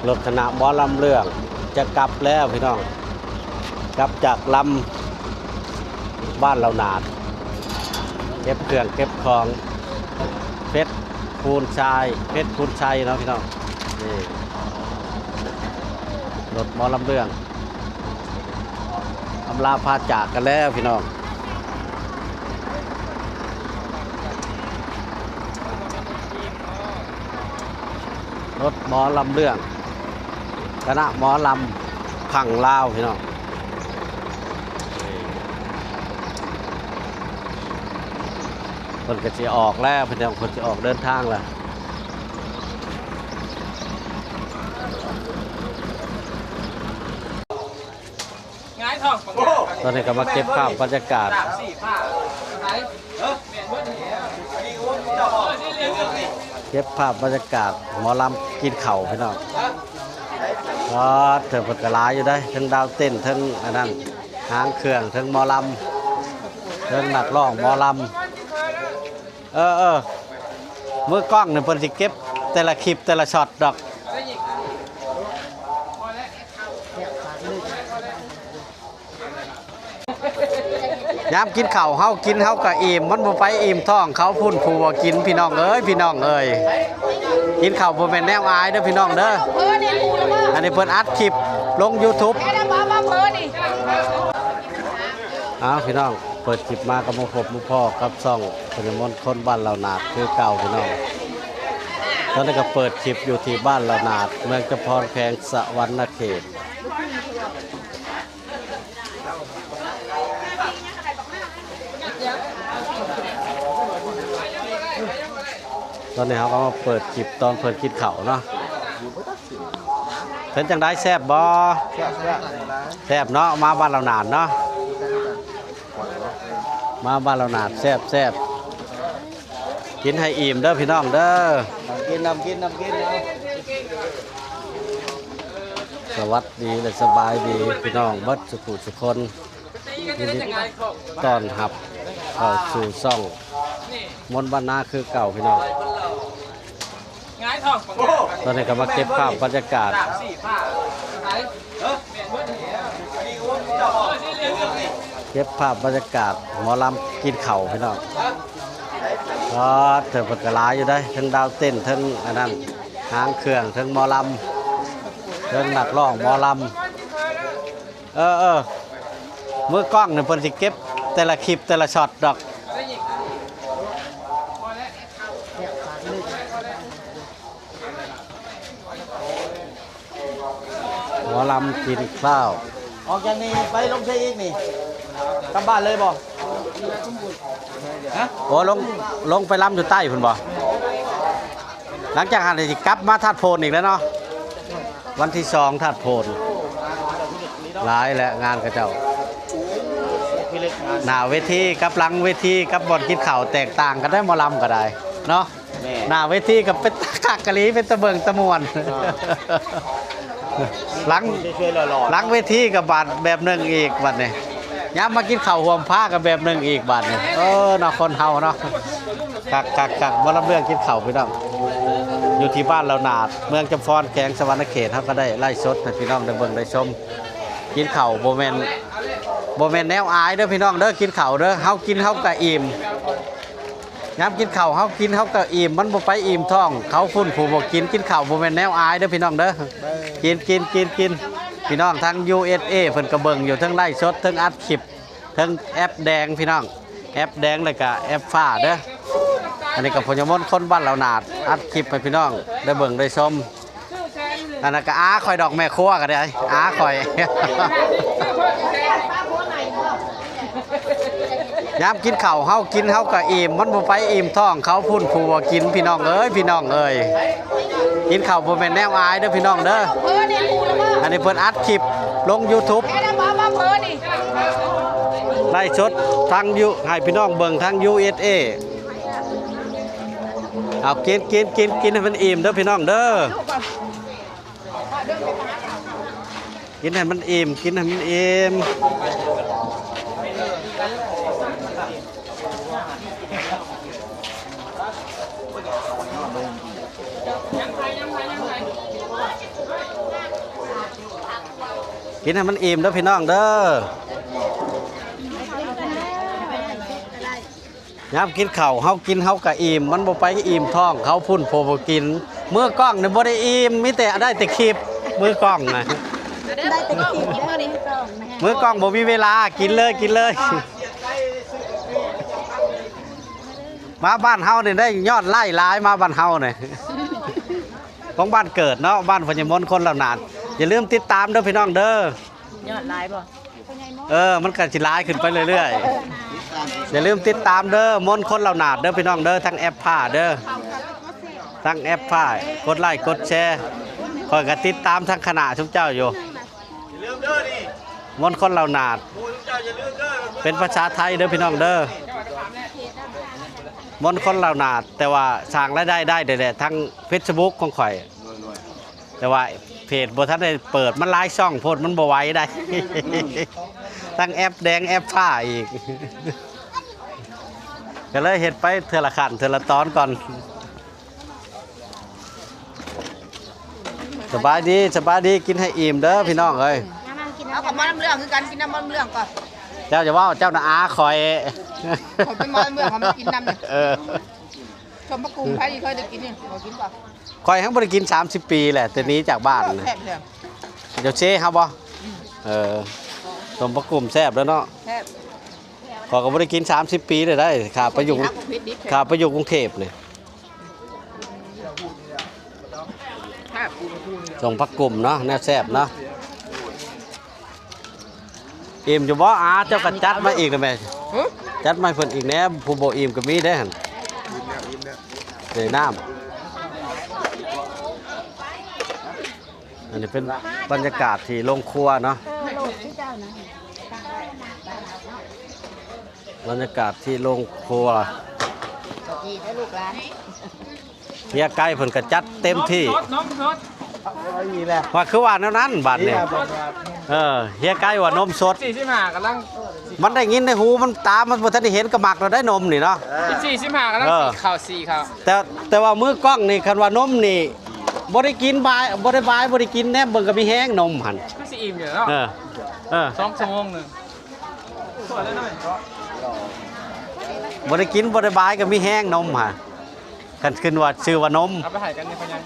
ລົດຄະນະໝໍລຳເລື່ອງຈະກັບແລ້ວພີ່ນ້ອງ, ກັບຈາກລຳບ້ານເຫຼົ່າໜາດ, ເກັບເຄື່ອງເກັບຂອງ ເພັດພູນຊາຍ ເພັດພູນໄຊເນາະພີ່ນ້ອງ. ນີ້ລົດໝໍລຳເລື່ອງ ອຳລາພາຈາກກັນແລ້ວພີ່ນ້ອງ. ລົດໝໍລຳເລື່ອງ ຄະນະໝໍລຳພັງລາວພີ່ນ້ອງ. ເພິ່ນກໍຊິອອກແລ້ວພີ່ນ້ອງ, ເພິ່ນຊິອອກເດີນທາງແລ້ວ. ຕອນນີ້ກໍມາເກັບພາບບັນຍາກາດ ເກັບພາບບັນຍາກາດໝໍລຳກິນເຂົ້າພີ່ນ້ອງ. ປາດ ເຖິງເພິ່ນກໍຫຼາຍຢູ່ເດ້, ເຖິງດາວເຕັ້ນ ເຖິງອັນນັ້ນ ຫາງເຄື່ອງ ເຖິງໝໍລຳ ເຖິງນັກຮ້ອງໝໍລຳ. ເອີໆ ມືກ້ອງນີ້ເພິ່ນຊິເກັບແຕ່ລະຄລິບແຕ່ລະຊັອດດອກ. ຍາມກິນເຂົ້າເຮົາກິນເຮົາກະອີ່ມ, ມັນບໍ່ໄປອີ່ມທ້ອງເຂົາພຸ້ນຜູ້ບໍ່ກິນ. ພີ່ນ້ອງເອີຍ ພີ່ນ້ອງເອີຍ ກິນເຂົ້າບໍ່ແມ່ນແນວອາຍເດີພີ່ນ້ອງເດີ. ອັນນີ້ເພິ່ນອັດຄລິບລົງຢູທູບ. ອ້າວ ພີ່ນ້ອງ ເປີດຄລິບມາກໍມາພົບມາພໍ້ກັບຊ່ອງພະຍາມົນຄົນບ້ານເຫຼົ່າໜາດຄືເກົ່າພີ່ນ້ອງ. ຕອນນີ້ກໍເປີດຄລິບຢູ່ທີ່ບ້ານເຫຼົ່າໜາດ ເມືອງຈຳພອນ ແຂວງສະຫວັນນະເຂດ. ຕອນນີ້ເຮົາກໍມາເປີດຄລິບຕອນເພິ່ນກິນເຂົ້າເນາະ. ເປັນຈັ່ງໃດ ແຊບບໍ່? ແຊບ ແຊບ ແຊບເນາະ. ມາບ້ານເຫຼົ່າໜາດເນາະ, ມາບ້ານເຫຼົ່າໜາດ ແຊບ ແຊບ. ກິນໃຫ້ອີ່ມເດີພີ່ນ້ອງເດີ. ນຳກິນ ນຳກິນ ນຳກິນ. ສະຫວັດດີ ແລະ ສະບາຍດີພີ່ນ້ອງເບິດສຸຜູ້ສຸຄົນ. ຍິນດີຕ້ອນຮັບເຂົ້າສູ່ຊ່ອງມົນບ້ານນາຄືເກົ່າພີ່ນ້ອງ. ຕອນນີ້ກໍມາເກັບພາບບັນຍາກາດ ເກັບພາບບັນຍາກາດໝໍລຳກິນເຂົ້າພີ່ນ້ອງ. ປາດ ເຖິງເພິ່ນກໍຫຼາຍຢູ່ເດ້, ເຖິງດາວເຕັ້ນ ເຖິງອັນນັ້ນ ຫາງເຄື່ອງ ເຖິງໝໍລຳ ເຖິງນັກຮ້ອງໝໍລຳ. ເອີໆ ມືກ້ອງນີ້ເພິ່ນຊິເກັບແຕ່ລະຄລິບແຕ່ລະຊັອດດອກ. ໝໍລຳກິນຂ້າວ ອອກຈາກນີ້ໄປລົງໃສອີກນີ້? ກັບບ້ານເລີຍບໍ່? ຮະ? ໂອ້ ລົງ ລົງໄປລຳຢູ່ໃຕ້ພຸ້ນບໍ່? ຫຼັງຈາກຫັ້ນຊິກັບມາທາດໂພນອີກແລ້ວເນາະ. ວັນທີສອງທາດໂພນ ຫຼາຍແຫຼະງານເຂົາເຈົ້າ. ໜ້າເວທີກັບຫຼັງເວທີກັບບ່ອນກິນເຂົ້າແຕກຕ່າງກັນໄດ໋ ໝໍລຳກໍໄດ້ເນາະ. ແມ່ນ ໜ້າເວທີກໍເປັນຕາຄັກອີ່ຫຼີ ເປັນຕາເບິ່ງຕາມ່ວນ. ເອີ ຫຼັງ ຫຼັງເວທີກໍບາດແບບໜຶ່ງອີກບາດນີ້. ຍາມມາກິນເຂົ້າຮ່ວມພາກໍແບບໜຶ່ງອີກບາດນີ້. ເອີ ເນາະ ຄົນເຮົາເນາະ. ຄັກໆໆ ໝໍລຳເລື່ອງກິນເຂົ້າພີ່ນ້ອງ. ຢູ່ທີ່ບ້ານເຫຼົ່າໜາດ ເມືອງຈຳພອນ ແຂວງສະຫວັນນະເຂດ ເຮົາກໍໄດ້ໄລຟ໌ສົດໃຫ້ພີ່ນ້ອງໄດ້ເບິ່ງໄດ້ຊົມ. ກິນເຂົ້າບໍ່ແມ່ນ ບໍ່ແມ່ນແນວອາຍເດີພີ່ນ້ອງເດີ. ກິນເຂົ້າເດີ ເຮົາກິນເຮົາກໍອີ່ມ. ຍາມກິນເຂົ້າເຮົາກິນເຮົາກໍອີ່ມ, ມັນບໍ່ໄປອີ່ມທ້ອງເຂົາພຸ້ນຜູ້ບໍ່ກິນ. ກິນເຂົ້າບໍ່ແມ່ນແນວອາຍເດີພີ່ນ້ອງເດີ. ກິນ ກິນ ກິນ ກິນ. ພີ່ນ້ອງທາງ ຢູເອສເອ ເພິ່ນກໍເບິ່ງຢູ່ ເທິງໄລຟ໌ສົດ ເທິງອັດຄລິບ ເທິງແອັບແດງພີ່ນ້ອງ, ແອັບແດງ ແລ້ວກະແອັບຟ້າເດີ. ອັນນີ້ກໍພະຍາມົນຄົນບ້ານເຫຼົ່າໜາດ ອັດຄລິບໃຫ້ພີ່ນ້ອງໄດ້ເບິ່ງໄດ້ຊົມ. ອັນນັ້ນກໍອາຂ້ອຍດອກ ແມ່ຄົວກໍໄດ້ ອາຂ້ອຍ. ຍາມກິນເຂົ້າເຮົາກິນເຮົາກໍອີ່ມ, ມັນບໍ່ໄປອີ່ມທ້ອງເຂົາພຸ້ນຜູ້ບໍ່ກິນ. ພີ່ນ້ອງເອີຍ ພີ່ນ້ອງເອີຍ ກິນເຂົ້າບໍ່ແມ່ນແນວອາຍເດີພີ່ນ້ອງເດີ. ອັນນີ້ເພິ່ນອັດຄລິບລົງຢູທູບ ໄລຟ໌ສົດທາງຢູ ໃຫ້ພີ່ນ້ອງເບິ່ງທາງ ຢູເອສເອ. ເອົາ ກິນ ກິນ ກິນ ກິນໃຫ້ມັນອີ່ມເດີພີ່ນ້ອງເດີ. ກິນໃຫ້ມັນອີ່ມ ກິນໃຫ້ມັນອີ່ມ. ກິນໃຫ້ມັນອີ່ມເດີພີ່ນ້ອງເດີ. ຍາມກິນເຂົ້າເຮົາກິນເຮົາກະອີ່ມ ມັນບໍ່ໄປອີ່ມທ້ອງເຂົາພຸ້ນ ຜູ້ບໍ່ກິນ. ມືກ້ອງນີ້ບໍ່ໄດ້ອີ່ມ ມີແຕ່ໄດ້ແຕ່ຄລິບ ມືກ້ອງນະ ໄດ້ແຕ່ຄລິບ ມືກ້ອງບໍ່ມີເວລາ. ກິນເລີຍ ກິນເລີຍ. ມາບ້ານເຮົານີ້ໄດ້ຍອດໄລ້ຫຼາຍ ມາບ້ານເຮົານີ້ ຂອງບ້ານເກີດເນາະ ບ້ານພະຍາມົນຄົນເຫຼົ່າໜາດ. ຢ່າລືມຕິດຕາມເດີພີ່ນ້ອງເດີ. ຍອດຫຼາຍບໍ່? ເອີ ມັນກໍຊິຫຼາຍຂຶ້ນໄປເລື້ອຍໆ. ຢ່າລືມຕິດຕາມເດີ ມົນຄົນເຫຼົ່າໜາດເດີພີ່ນ້ອງເດີ ທັງແອັບຟ້າເດີ ທັງແອັບຟ້າ ກົດໄລ້ກົດແຊ. ຂ້ອຍກໍຕິດຕາມທັງຄະນະຊຸມເຈົ້າຢູ່ ມົນຄົນເຫຼົ່າໜາດ ເປັນພາສາໄທເດີພີ່ນ້ອງເດີ. ມົນຄົນເຫຼົ່າໜາດ ແຕ່ວ່າສ້າງລາຍໄດ້ໄດ້ແຫຼະ ທັງເຟສບຸກຂອງຂ້ອຍ ແຕ່ວ່າເພຈບໍ່ທັນໄດ້ເປີດ ມັນຫຼາຍຊ່ອງໂພດ ມັນບໍ່ໄຫວໄດ໋ ທັງແອັບແດງແອັບຟ້າອີກ ກໍເລີຍເຮັດໄປເທື່ອລະຂັ້ນເທື່ອລະຕອນກ່ອນ. ສະບາຍດີ ສະບາຍດີ ກິນໃຫ້ອີ່ມເດີພີ່ນ້ອງເອີຍ. ເຮົາກໍໝໍລຳເລື່ອງຄືກັນ ກິນນຳໝໍລຳເລື່ອງກ່ອນ. ເຈົ້າຢ່າເວົ້າ ເຈົ້ານະອາຂ້ອຍ ຂ້ອຍເປັນໝໍລຳເລື່ອງ ຂ້ອຍບໍ່ກິນນຳນີ້. ເອີ ສົ້ມຜັກກຸ້ງໃຜຊິເຄີຍໄດ້ກິນນີ້ ບໍ່ກິນບໍ່? ຂ້ອຍຍັງບໍ່ໄດ້ກິນສາມສິບປີແຫຼະ ແຕ່ໜີຈາກບ້ານນະ. ແຊບແທ້ ເຈົ້າເຊເຮົາບໍ່? ເອີ ສົ້ມຜັກກຸ້ງແຊບເດີເນາະ. ແຊບ ຂ້ອຍກໍບໍ່ໄດ້ກິນສາມສິບປີແລ້ວໄດ໋ ຂ້າໄປຢູ່ ຂ້າໄປຢູ່ກຸງເທບນີ້. ແຊບ ສົ້ມຜັກກຸ້ງເນາະ ແນວແຊບເນາະ. ອີ່ມຢູ່ບໍ່? ອາ ເຈົ້າກໍຈັດມາອີກນະແມ່. ຫື? ຈັດມາໃຫ້ເພິ່ນອີກແດ່ ຜູ້ບໍ່ອີ່ມກໍມີເດ້ຫັ້ນ. ອີ່ມແລ້ວ ອີ່ມແລ້ວ ເດ ນ້ຳ. ອັນນີ້ເປັນບັນຍາກາດທີ່ໂຮງຄົວເນາະ ບັນຍາກາດທີ່ໂຮງຄົວ. ເຮີຍໄກ່ເພິ່ນກໍຈັດເຕັມທີ່ ນມສົດ ນມສົດ ວ່າຄືວ່າແນວນັ້ນບາດນີ້. ເອີ ເຮີຍໄກ່ວ່ານົມສົດ ສີ່ສິບຫ້າກຳລັງ ມັນໄດ້ຍິນໃນຫູ ມັນຕາມັນບໍ່ທັນໄດ້ເຫັນກໍມັກແລ້ວໄດ໋ນົມນີ້ເນາະ. ສີ່ສິບຫ້າກຳລັງ ເອີ ເຂົ້າສີ່ເຂົ້າ ແຕ່ ແຕ່ວ່າມືກ້ອງນີ້ ຄັນວ່ານົມນີ້ ບໍ່ໄດ້ກິນບາຍ ບໍ່ໄດ້ບາຍ ບໍ່ໄດ້ກິນແນມເບິ່ງກໍມີແຮງນົມຫັ້ນ ຄືຊິອີ່ມຢູ່ເນາະ. ເອີ ເອີ ສອງຊົ່ວໂມງໜຶ່ງ ບໍ່ໄດ້ກິນບໍ່ໄດ້ບາຍກໍມີແຮງນົມຫັ້ນ ຄັນຂຶ້ນວ່າຊື່ວ່ານົມ. ເອົາໄປໃຫ້ກັນນີ້ພໍ່ໃຫຍ່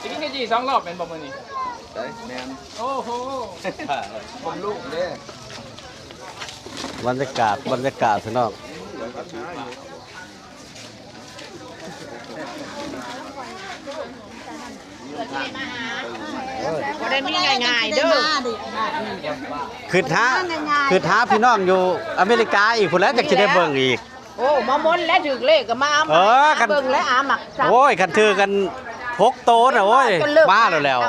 ຊິກິນເຂົ້າຈີ່ສອງລອບແມ່ນບໍ່ມື້ນີ້? ເອີ ແມ່ນ. ໂອ້ໂຫ ບຳລຸງເດ້. ບັນຍາກາດ ບັນຍາກາດພີ່ນ້ອງ. ບໍ່ໄດ້ມີງ່າຍໆເດີ. ຄິດຫາ ຄິດຫາພີ່ນ້ອງຢູ່ອາເມລິກາອີກພຸ້ນແຫຼະ ຈັກຊິໄດ້ເບິ່ງອີກ. ໂອ້ ມາມົນແລ້ວຖືກເລກກໍມາ ເອີ ຄັນເບິ່ງແລ້ວອາມັກ. ໂອ້ຍ ຄັນຖືກກັນຫົກໂຕນະ ໂອ້ຍ ມາແລ້ວແຫຼ້ວ.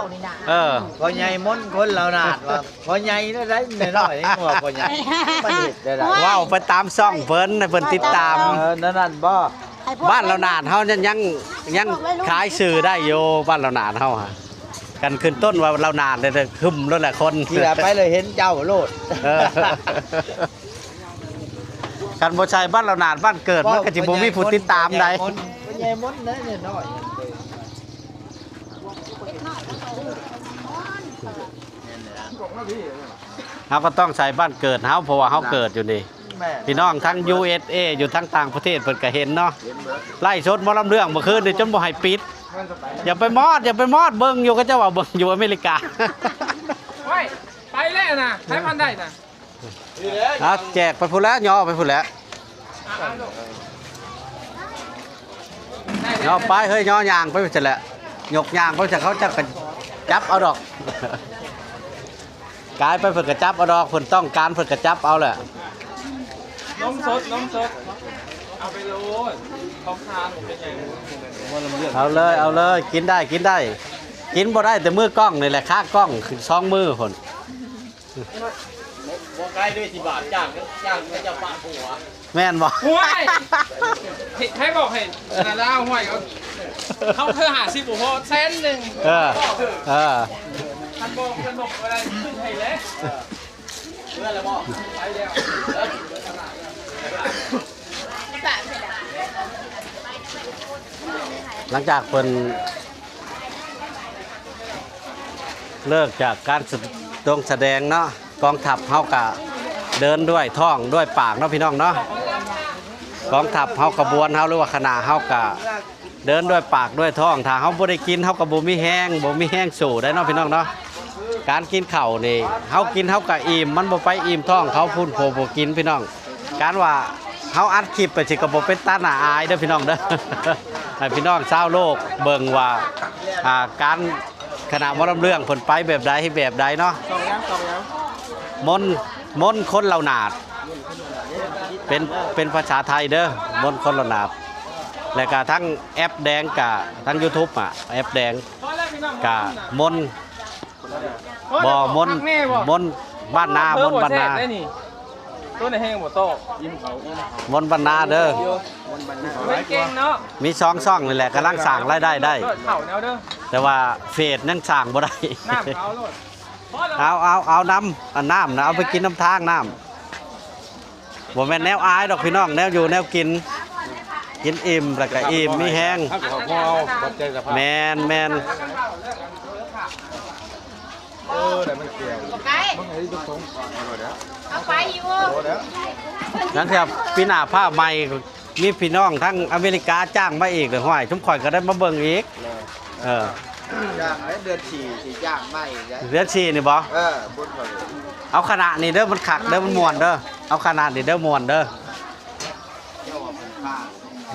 ເອີ ພໍ່ໃຫຍ່ມົນຄົນເຫຼົ່ານາດວ່າ ພໍ່ໃຫຍ່ໄດ້ ນ້ອຍໆ ຍັງວ່າພໍ່ໃຫຍ່ ມັນເຮັດໄດ້. ເວົ້າໄປຕາມຊ່ອງເພິ່ນ ໃຫ້ເພິ່ນຕິດຕາມ. ເອີ ນັ້ນໆບໍ່ ບ້ານເຫຼົ່ານາດເຮົາຍັງ ຍັງຂາຍຊື່ໄດ້ຢູ່ ບ້ານເຫຼົ່ານາດເຮົາ. ຄັນຂຶ້ນຕົ້ນວ່າເຫຼົ່ານາດເລີຍ ຫຶມໂລດແຫຼະຄົນ ຂີ່ໄປເລີຍເຫັນເຈົ້າໂລດ. ເອີ ຄັນບໍ່ໃສ່ບ້ານເຫຼົ່ານາດ ບ້ານເກີດ ມັນກໍຊິບໍ່ມີຜູ້ຕິດຕາມໃດ໋. ພໍ່ໃຫຍ່ມົນ ພໍ່ໃຫຍ່ມົນ ນ້ອຍໆ ເຮົາກໍຕ້ອງໃສ່ບ້ານເກີດເຮົາ ເພາະວ່າເຮົາເກີດຢູ່ນີ້. ແມ່ນ ພີ່ນ້ອງທັງ ຢູເອສເອ ຢູ່ທັງຕ່າງປະເທດເພິ່ນກໍເຫັນເນາະ. ເຫັນເບິດ ໄລຟ໌ສົດໝໍລຳເລື່ອງເມື່ອຄືນນີ້ຈົນບໍ່ໃຫ້ປິດ. ຢ່າໄປມອດ ຢ່າໄປມອດ ເບິ່ງຢູ່ ເຂົາເຈົ້າວ່າເບິ່ງຢູ່ອາເມລິກາ. ໂອ້ຍ ໄປແລ້ວນະ ໃຜພັນໄດ້ນະ. ເອົາແຈກໄປພຸ້ນແຫຼະ ຍໍໄປພຸ້ນແຫຼະ. ຍໍໄປເຮີ້ຍ ຍໍຍ່າງໄປຊັ້ນແຫຼະ ຍົກຍ່າງໄປຊັ້ນ ເຂົາເຈົ້າກໍຈັບເອົາດອກ. ກາຍໄປເພິ່ນກະຈັບເອົາດອກ ເພິ່ນຕ້ອງການເພິ່ນກະຈັບເອົາແຫຼະ. ນົມສົດ ນົມສົດ ເອົາໄປໂລດ ຂອງທານບໍ່ເປັນຫຍັງ. ເອົາເລີຍ ເອົາເລີຍ ກິນໄດ້ ກິນໄດ້. ກິນບໍ່ໄດ້ແຕ່ມືກ້ອງນີ້ແຫຼະ ຄາກ້ອງສອງມືພຸ້ນ. ບໍ່ໄກເດ້ ສິບາດ ຈ້າງ ຈ້າງເຂົາເຈົ້າປະຫົວ. ແມ່ນບໍ່? ຫ້ວຍ ໃຫ້ ໃຫ້ບອກໃຫ້ນາລາຫ້ວຍ ເຂົາ ເຂົາເຄີຍຫ້າສິບບໍ່ພໍ ແສນໜຶ່ງ. ເອີ ເອີ ຄັນບອກ ຄັນບອກບໍ່ໄດ້ຂຶ້ນໃຫ້ແລ້ວ. ເມື່ອແລ້ວບໍ່? ໄປແລ້ວ. ຫຼັງຈາກເພິ່ນ ເລີກຈາກການສະ ຕົງສະແດງເນາະ ກອງທັບເຮົາກະເດີນດ້ວຍທ້ອງດ້ວຍປາກເນາະພີ່ນ້ອງເນາະ. ກອງທັບເຮົາ ຂະບວນເຮົາ ຫຼືວ່າຄະນະເຮົາກະເດີນດ້ວຍປາກດ້ວຍທ້ອງ. ຖ້າເຮົາບໍ່ໄດ້ກິນ ເຮົາກະບໍ່ມີແຮງ ບໍ່ມີແຮງສູ້ໄດ້ເນາະພີ່ນ້ອງເນາະ. ການກິນເຂົ້ານີ້ ເຮົາກິນເຮົາກະອີ່ມ ມັນບໍ່ໄປອີ່ມທ້ອງເຂົາພຸ້ນ ຜູ້ບໍ່ກິນພີ່ນ້ອງ. ການວ່າເຮົາອັດຄລິບໄປຊິກະບໍ່ເປັນຕາໜ້າອາຍເດີພີ່ນ້ອງເດີ. ໃຫ້ພີ່ນ້ອງຊາວໂລກເບິ່ງວ່າ ອ່າ ການ ຄະນະໝໍລຳເລື່ອງເພິ່ນໄປແບບໃດ ແບບໃດເນາະ. ມົນ ມົນຄົນເຫຼົ່າໜາດ ເປັນ ເປັນພາສາໄທເດີ ມົນຄົນເຫຼົ່າໜາດ. ແລ້ວກະທັງແອັບແດງກະ ທັງຢູທູບອະ ແອັບແດງກະມົນ ບໍ່ ມົນ ມົນບ້ານນາ ມົນບ້ານນາ. ໂຕໃນແຮງບໍ່ໂຕ ອີ່ມເຂົາ ອີ່ມເຂົາ ມົນບ້ານນາເດີ. ມັນເກັ່ງເນາະ ມີສອງຊ່ອງນີ້ແຫຼະ ກຳລັງສ້າງລາຍໄດ້ໄດ້ ເຂົ້າແນວເດີ ແຕ່ວ່າເຟສຍັງສ້າງບໍ່ໄດ້. ນ້ຳເອົາໂລດ ເອົາ ເອົາ ເອົານຳ ອັນນ້ຳນະ ເອົາໄປກິນນຳທາງ ນ້ຳ. ບໍ່ແມ່ນແນວອາຍດອກພີ່ນ້ອງ ແນວຢູ່ແນວກິນ ກິນອີ່ມແລ້ວກະອີ່ມມີແຮງ. ເຮົາກະພໍເອົາ ຂອບໃຈສະພາບ. ແມ່ນ ແມ່ນ. ເອີ ໄດ້ມັນແກ້ວ ບໍ່ໄກ ມັນໃຫ້ຕົງ ເອົາໄປຢູ່ ນັ້ນແຫຼະ. ປີໜ້າຟ້າໃໝ່ ມີພີ່ນ້ອງທາງອາເມລິກາຈ້າງມາອີກເດີ ຫ້ວຍ ຊຸມຂ້ອຍກະໄດ້ມາເບິ່ງອີກ. ເອີ ຈ້າງແລ້ວ ເດືອນສີ່ຊິຈ້າງມາອີກເດີ ເດືອນສີ່ນີ້ບໍ່? ເອີ ບຸນເຂົາ ເອົາຄະນະນີ້ເດີ ມັນຄັກເດີ ມັນມ່ວນເດີ ເອົາຄະນະນີ້ເດີ ມ່ວນເດີ.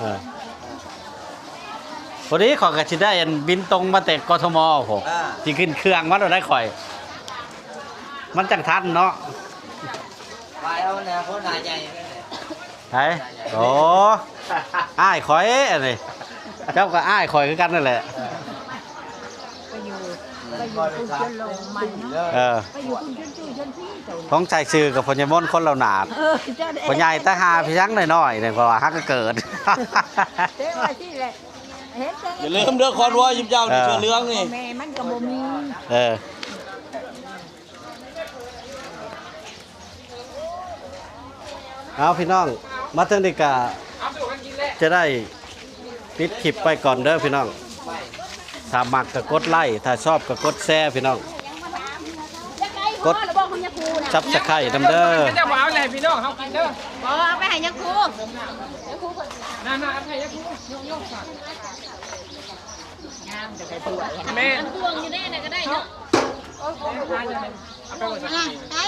ເອີ ພໍດີຂ້ອຍກະຊິໄດ້ອັນບິນຕົງມາແຕ່ ກທມ ພຸ້ນ ເອີ ຊິຂຶ້ນເຄື່ອງມາໂລດໄດ໋ຂ້ອຍ ມັນຈັ່ງທັນເນາະ. ໄປເອົາແນວຄົນໜ້າໃຫຍ່ ໃຜ? ໂອ້ ອ້າຍຂ້ອຍອັນນີ້ ເຈົ້າກະອ້າຍຂ້ອຍຄືກັນນັ້ນແຫຼະ. ໄປຢູ່ ໄປຢູ່ພຸ້ນຈົນລົງໃໝ່ເນາະ. ເອີ ໄປຢູ່ພຸ້ນຈົນຈຸ້ຍຈົນພີ້ໂຕ ຕ້ອງໃສ່ຊື່ກັບພໍ່ໃຫຍ່ມົນຄົນເຫຼົ່າໜາດ. ເອີ ພໍ່ໃຫຍ່ຕາຫາພຽງນ້ອຍໆນີ້ ເພາະວ່າຫາກະເກີດ ເຈົ້າວ່າຊີ້ແຫຼະ. ຢ່າລືມເດີ ຄອນວອຍຊຸມເຈົ້ານີ້ ເສື້ອເຫຼືອງນີ້ ແມ່ມັນກະບໍ່ມີ. ເອີ ເອົາພີ່ນ້ອງ ມາເຖິງນີ້ກະຈະໄດ້ປິດຄລິບໄປກ່ອນເດີພີ່ນ້ອງ. ຖ້າມັກກະກົດໄລ້ ຖ້າຊອບກະກົດແຊພີ່ນ້ອງ ກົດຊັບສະໄຄຣບ໌ນຳເດີ. ເຈົ້າບໍ່ເອົາໃຫ້ພີ່ນ້ອງເຮົາກິນເດີ ບໍ່ ເອົາໄປໃຫ້ຍາຄູ ຍາຄູ ນັ້ນໆ ເອົາໄປໃຫ້ຍາຄູ ໂຍກໆ ແມ່ນ ບ່ວງຢູ່ໃນນັ້ນກະໄດ້ເນາະ. ໄດ້